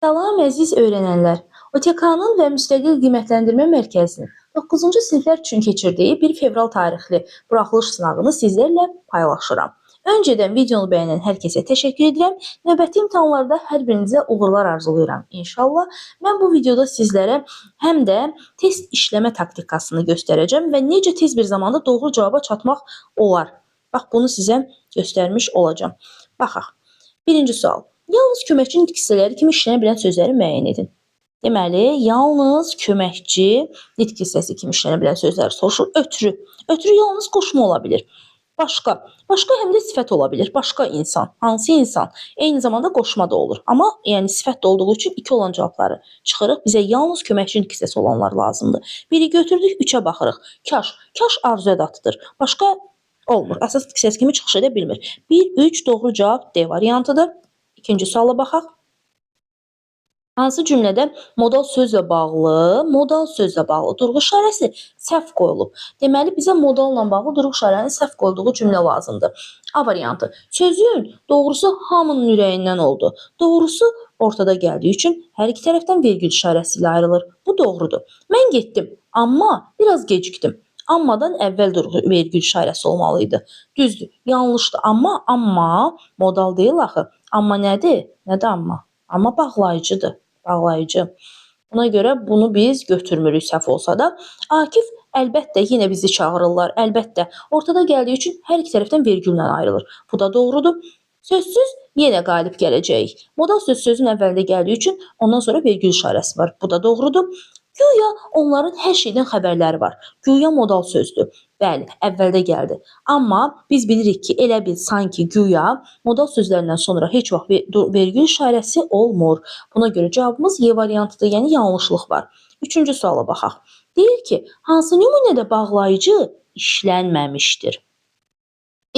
Salam əziz öyrənənlər! OTK-nın və Müstəqil Qiymətləndirmə Mərkəzinin 9-cu siniflər üçün keçirdiyi 1 fevral tarixli buraxılış sınağını sizlərlə paylaşıram. Öncədən videonu bəyənən hər kəsə təşəkkür edirəm. Növbəti imtahanlarda hər birinizə uğurlar arzulayıram inşallah. Mən bu videoda sizlərə həm də test işləmə taktikasını göstərəcəm və necə tez bir zamanda doğru cavaba çatmaq olar. Bax, bunu sizə göstərmiş olacağam. Baxaq. Birinci sual. Yalnız köməkçi nitq hissələri kimi işlənə bilən sözləri müəyyən edin. Deməli, yalnız köməkçi nitq hissəsi kimi işlənə bilən sözləri soruşur. Ötrü. Ötrü yalnız qoşma ola bilir. Başqa. Başqa həm də sifət ola bilir. Başqa insan. Hansı insan? Eyni zamanda qoşma da olur. Amma yəni sifət də olduğu üçün 2 olan cavabları çıxırıq. Bizə yalnız köməkçi nitq hissəsi olanlar lazımdır. Biri götürdük, 3-ə baxırıq. Kaş. Kaş arzu ədatıdır. Başqa olmur. Əsas nitq hissəsi kimi çıxış edə bilmir. 1, 3 doğru cavab D variantıdır. İkinci suala baxaq. Hansı cümlədə modal sözlə bağlı, durğu işarəsi səhv qoyulub? Deməli, bizə modalla bağlı durğu işarənin səhv qoyulduğu cümlə lazımdır. A variantı. Sözün doğrusu hamının ürəyindən oldu. Doğrusu ortada gəldiyi üçün hər iki tərəfdən vergül işarəsi ilə ayrılır. Bu doğrudur. Mən getdim, amma biraz gecikdim. Ammadan əvvəl durğu vergül işarəsi olmalı idi. Düzdür, yanlışdır. Amma modal deyil axı. Amma nədir? Nədir amma? Amma bağlayıcıdır. Bağlayıcı. Buna görə bunu biz götürmürük səhv olsa da. Akif əlbəttə yenə bizi çağırırlar. Əlbəttə. Ortada gəldiyi üçün hər iki tərəfdən vergüllə ayrılır. Bu da doğrudur. Sözsüz yenə qalib gələcəyik. Modal söz sözün əvvəlində gəldiyi üçün ondan sonra vergül işarəsi var. Bu da doğrudur. Güya onların hər şeydən xəbərləri var. Güya modal sözdür. Bəli, əvvəldə gəldi. Amma biz bilirik ki, elə bil sanki güya modal sözlərindən sonra heç vaxt vergül işarəsi olmur. Buna görə cavabımız Y variantıdır, yəni yanlışlıq var. Üçüncü suala baxaq. Deyir ki, hansı nümunədə bağlayıcı işlənməmişdir?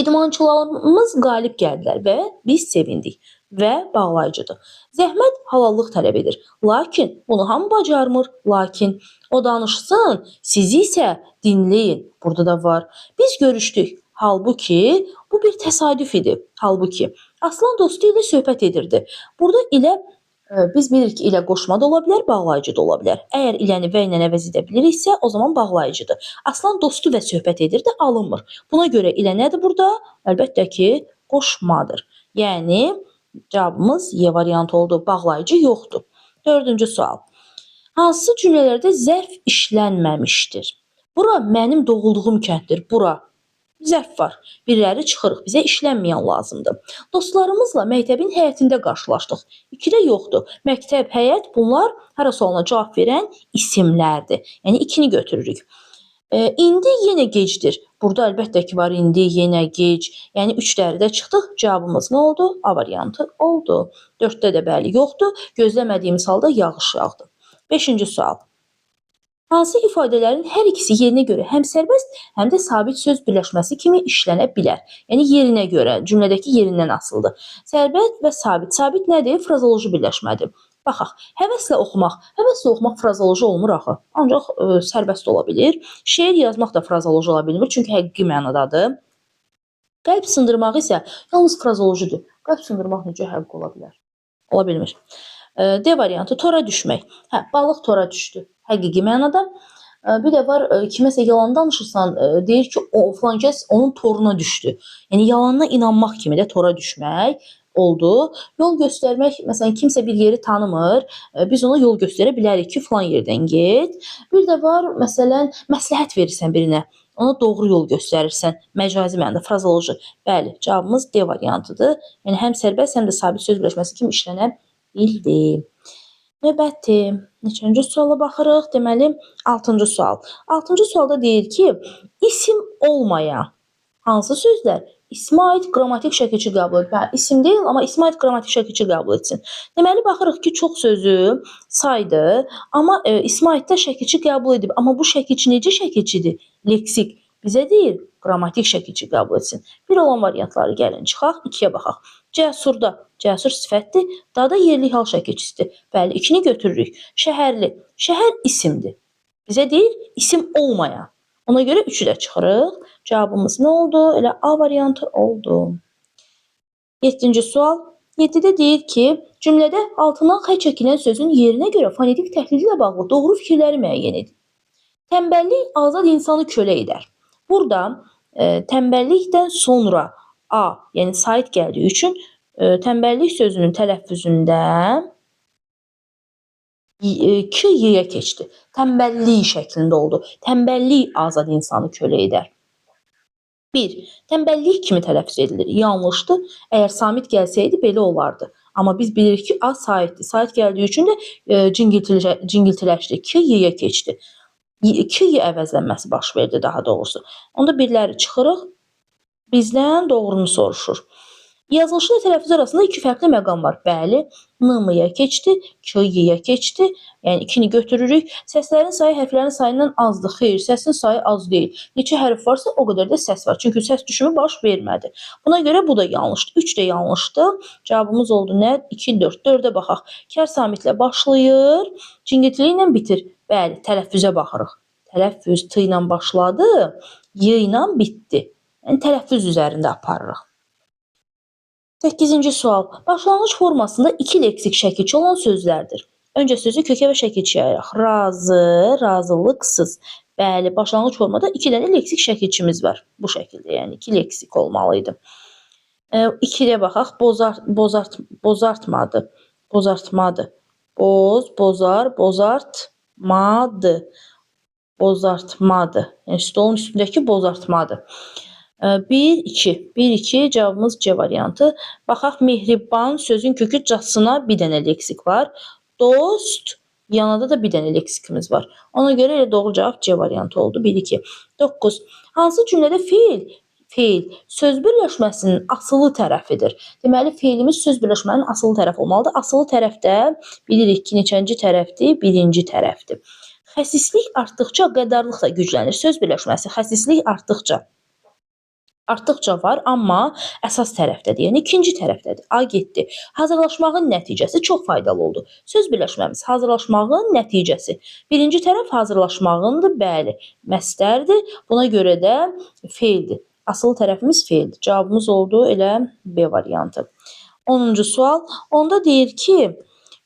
İdmançılarımız qalib gəldilər və biz sevindik və bağlayıcıdır. Zəhmət halallıq tələb edir. Lakin bunu hamı bacarmır. Lakin o danışsın, sizi isə dinləyin. Burada da var. Biz görüşdük. Halbuki bu bir təsadüf idi. Halbuki Aslan dostu ilə söhbət edirdi. Burada ilə biz bilirik ki, ilə qoşma da ola bilər, bağlayıcı da ola bilər. Əgər iləni və ilə əvəz edə biliriksə, o zaman bağlayıcıdır. Aslan dostu və söhbət edirdi, alınmır. Buna görə ilə nədir burada? Əlbəttə ki, qoşmadır. Yəni cavabımız Y variantı oldu. Bağlayıcı yoxdur. Dördüncü sual. Hansı cümlələrdə zərf işlənməmişdir? Bura mənim doğulduğum kənddir. Bura zərf var. Birləri çıxırıq. Bizə işlənməyən lazımdır. Dostlarımızla məktəbin həyətində qarşılaşdıq. 2-də yoxdur. Məktəb, həyət bunlar hara sualına cavab verən isimlərdir. Yəni 2-ni götürürük. İndi yenə gecdir. Burada əlbəttə ki var indi, yenə gec. Yəni 3-ləri də çıxdıq. Cavabımız nə oldu? A variantı oldu. 4-də də bəli yoxdur. Gözləmədiyimiz halda yağış yağdı. 5-ci sual. Hansı ifadələrin hər ikisi yerinə görə həm sərbəst, həm də sabit söz birləşməsi kimi işlənə bilər? Yəni yerinə görə, cümlədəki yerindən asılıdır. Sərbəst və sabit. Sabit nədir? Frazoloji birləşmədir. Baxaq, həvəslə oxumaq. Həvəslə oxumaq frazoloji olmur axı. Ancaq sərbəst ola bilir. Şeir yazmaq da frazoloji ola bilmir, çünki həqiqi mənadadır. Qəlb sındırmaq isə yalnız frazolojidir. Qəlb sındırmaq necə həqiqi ola bilər? Ola bilmir. D variantı tora düşmək. Hə, balıq tora düşdü. Həqiqi mənada. Bir də var, kiməsə yalan danışırsan, deyir ki, o filan kəs onun toruna düşdü. Yəni yalanına inanmaq kimi də tora düşmək oldu. Yol göstərmək, məsələn, kimsə bir yeri tanımır, biz ona yol göstərə bilərik ki, filan yerdən get. Bir də var, məsələn, məsləhət verirsən birinə, ona doğru yol göstərirsən, məcazi mənada, frazoloji. Bəli, cavabımız D variantıdır. Yəni həm sərbəst, həm də sabit söz birləşməsi kimi işlənə bildi. Növbəti neçənci suala baxırıq? Deməli, 6-cı sual. 6-cı sualda deyir ki, isim olmayan hansı sözlər ismə aid qrammatik şəkilçi qəbul edir? Bəli, isim deyil, amma ismə aid qrammatik şəkilçi qəbul etsin. Deməli, baxırıq ki, çox sözü saydı, amma ismə aid də şəkilçi qəbul edib. Amma bu şəkilçi necə şəkilçidir? Leksik. Bizə deyir, qrammatik şəkilçi qəbul etsin. Bir olan variantları gəlin çıxaq, 2-yə baxaq. Cəsurda, cəsur sifətdir, dada yerlik hal şəkilçisidir. Bəli, 2-ni götürürük. Şəhərli, şəhər isimdir. Bizə deyir, isim olmayan. Ona görə 3-ü də çıxırıq. Cavabımız nə oldu? Elə A variantı oldu. 7-ci sual. 7-də deyir ki, cümlədə altına xətt çəkilən sözün yerinə görə fonetik təhlili ilə bağlı doğru fikirləri müəyyən edin. Tənbəllik azad insanı kölə edər. Burada tənbəllikdən sonra A, yəni sait gəldiyi üçün tənbəllik sözünün tələffüzündə K Y-yə keçdi. Tənbəllik şəklində oldu. Tənbəllik azad insanı kölə edər. 1. Tənbəllik kimi tələffüz edilir. Yanlışdır. Əgər samit gəlsəydi belə olardı. Amma biz bilirik ki, A saitdir. Sait gəldiyi üçün də cingiltiləşdi. K Y-yə keçdi. K Y əvəzlənməsi baş verdi daha doğrusu. Onda birləri çıxırıq. Bizdən doğrunu soruşur. Yazılışı ilə tələffüz arasında iki fərqli məqam var. Bəli, N-M-yə keçdi, K Y-yə keçdi. Yəni 2-ni götürürük. Səslərin sayı hərflərin sayından azdır. Xeyr, səsin sayı az deyil. Neçə hərf varsa o qədər də səs var. Çünki səs düşümü baş vermədi. Buna görə bu da yanlışdır. 3 də yanlışdır. Cavabımız oldu nə? 2, 4. 4-ə baxaq. Kər samitlə başlayır, cingiltili ilə bitir. Bəli, tələffüzə baxırıq. Tələffüz T ilə başladı, Y ilə bitdi. Yəni tələffüz üzərində aparırıq. 8-ci sual. Başlanğıc formasında iki leksik şəkilçi olan sözlərdir. Öncə sözü kökə və şəkilçiyə ayıraq. Razı, razılıqsız. Bəli, başlanğıc formada iki dənə leksik şəkilçimiz var. Bu şəkildə, yəni iki leksik olmalıydı. 2-yə baxaq. Bozartmadı. Bozartmadı. Boz, bozar, bozartmadı. Bozartmadı. Yəni stolun üstündəki bozartmadı. 1, 2. 1, 2 cavabımız C variantı. Baxaq, mehriban sözün kökü casına bir dənə leksik var. Dost, yanında da bir dənə leksikimiz var. Ona görə elə doğru cavab C variantı oldu. 1, 2. 9. Hansı cümlədə feil söz birləşməsinin asılı tərəfidir? Deməli, feilimiz söz birləşmənin asılı tərəfi olmalıdır. Asılı tərəfdə bilirik ki, neçənci tərəfdir? Birinci tərəfdir. Xəsislik artdıqca qəddarlıq da güclənir. Söz birləşməsi xəsislik artdıqca. Artdıqca var, amma əsas tərəfdədir, yəni ikinci tərəfdədir. A getdi. Hazırlaşmağın nəticəsi çox faydalı oldu. Söz birləşməmiz hazırlaşmağın nəticəsi. Birinci tərəf hazırlaşmağındır, bəli, məstərdir. Buna görə də feildir. Asılı tərəfimiz feildir. Cavabımız oldu elə B variantı. 10-cu sual. Onda deyir ki,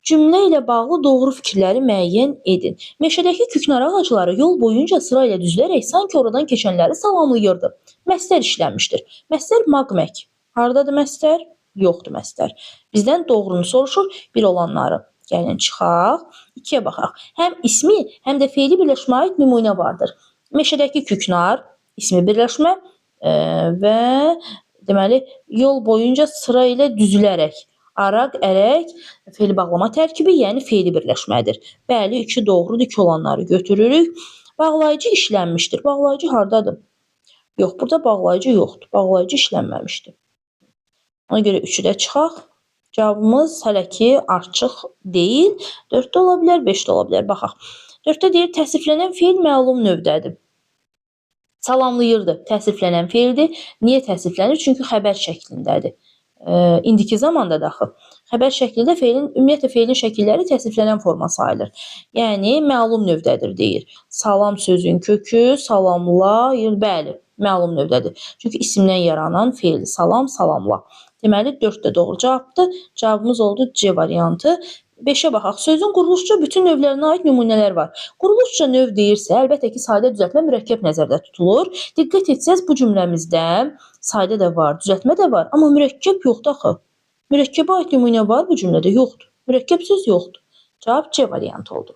cümlə ilə bağlı doğru fikirləri müəyyən edin. Meşədəki küknar ağacları yol boyunca sırayla düzülərək sanki oradan keçənləri salamlayırdı. Məstər işlənmişdir. Məstər maqmək. Haradadır məstər? Yoxdur məstər. Bizdən doğrunu soruşur, bir olanları. Gəlin çıxaq. 2-yə baxaq. Həm ismi, həm də feili birləşməyə aid nümunə vardır. Meşədəki küknar, ismi birləşmə və deməli yol boyunca sıra ilə düzülərək. Araq, ərək, feili bağlama tərkibi, yəni feili birləşmədir. Bəli, 2 doğrudur, 2 olanları götürürük. Bağlayıcı işlənmişdir. Bağlayıcı hardadır? Yox, burada bağlayıcı yoxdur. Bağlayıcı işlənməmişdir. Ona görə 3-ü də çıxaq. Cavabımız hələ ki artçıq deyil. 4 də ola bilər, 5 də ola bilər. Baxaq. 4-də deyir, təsriflənən feil məlum növdədir. Salamlayırdı. Təsriflənən feildir. Niyə təsriflənir? Çünki xəbər şəklindədir. İndiki zamanda da axı. Xəbər şəklində feilin, ümumiyyətlə feilin şəkilləri təsriflənən forma sayılır. Yəni məlum növdədir deyir. Salam sözün kökü salamlayır. Bəli, məlum növdədir. Çünki isimdən yaranan feil salam, salamla. Deməli 4 də doğru cavabdır. Cavabımız oldu C variantı. 5-ə baxaq. Sözün quruluşca bütün növlərinə aid nümunələr var. Quruluşca növ deyirsə, əlbəttə ki, sadə düzəltmə mürəkkəb nəzərdə tutulur. Diqqət etsəz, bu cümləmizdə sadə də var, düzəltmə də var, amma mürəkkəb yoxdur axı. Mürəkkəbə aid nümunə var bu cümlədə? Yoxdur. Mürəkkəb söz yoxdur. Cavab C variantı oldu.